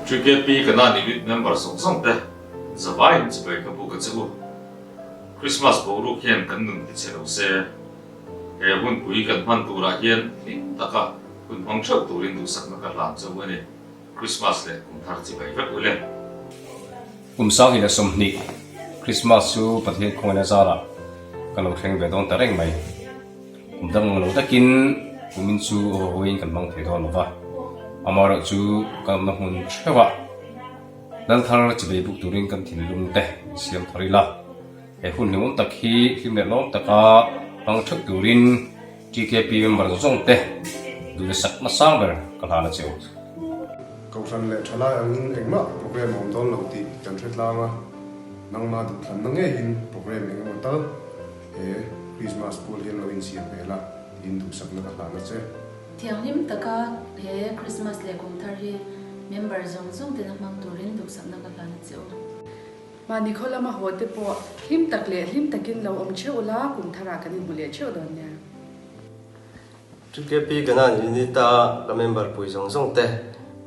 TKP Kanan Unit member zawng zawng te zavaiin chibai ka buk a che u. Christmas boruak hian kan nun ti che lo se, he hunpui kan hman turah hian hlim taka hun hmang theuh turin duhsakna ka hlan che u a ni. Christmas leh kum thar chibai vek ule. Kum 2020 Christmas chu Pathian khawngaihna zarah ka lo thleng ve dawn ta reng mai. Kum dang ang lo takin kumin chu aw hawiin kan hmang thei dawn lo va, amaherawhchu kan awmna hmun theuhah Lal thar chibai buk turin kan thinlung te siam thar ila, he hun hlimawm tak hi hlim leh lawm taka hmang theuh turin TKP member zawng zawng te duh leh sak hmasang ber ka hlan a che u. Kohhran leh thalai angin engmah program a awm dawn lo tih kan hre tlang a, nangmah duhthlanna ngeiin program eng emaw tal he Christmas pual hian lo insiam ve la tiin duhsakna ka hlan a che. Thianghlim taka he Christmas leh kum thar hi member zawng zawng tena hmang turin duhsakna ka hlan a che u. Mahni khaw lama haw te pawh hlim tak leh hlim takin lo awm theuh ula, kum tharah kan inhmu leh theuh dawn nia. TKP Kanan Unit a ka member pui zawng zawng te,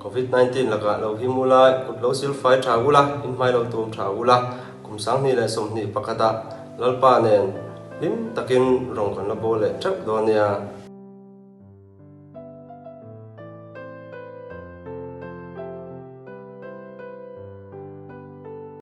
Covid 19 lakah lo him ula, kut lo sil fai tha ula, in hmai lo tum tha ula, kum 2021 ah Lalpa nen hlim takin rawng kan la bawl leh theuh dawn nia.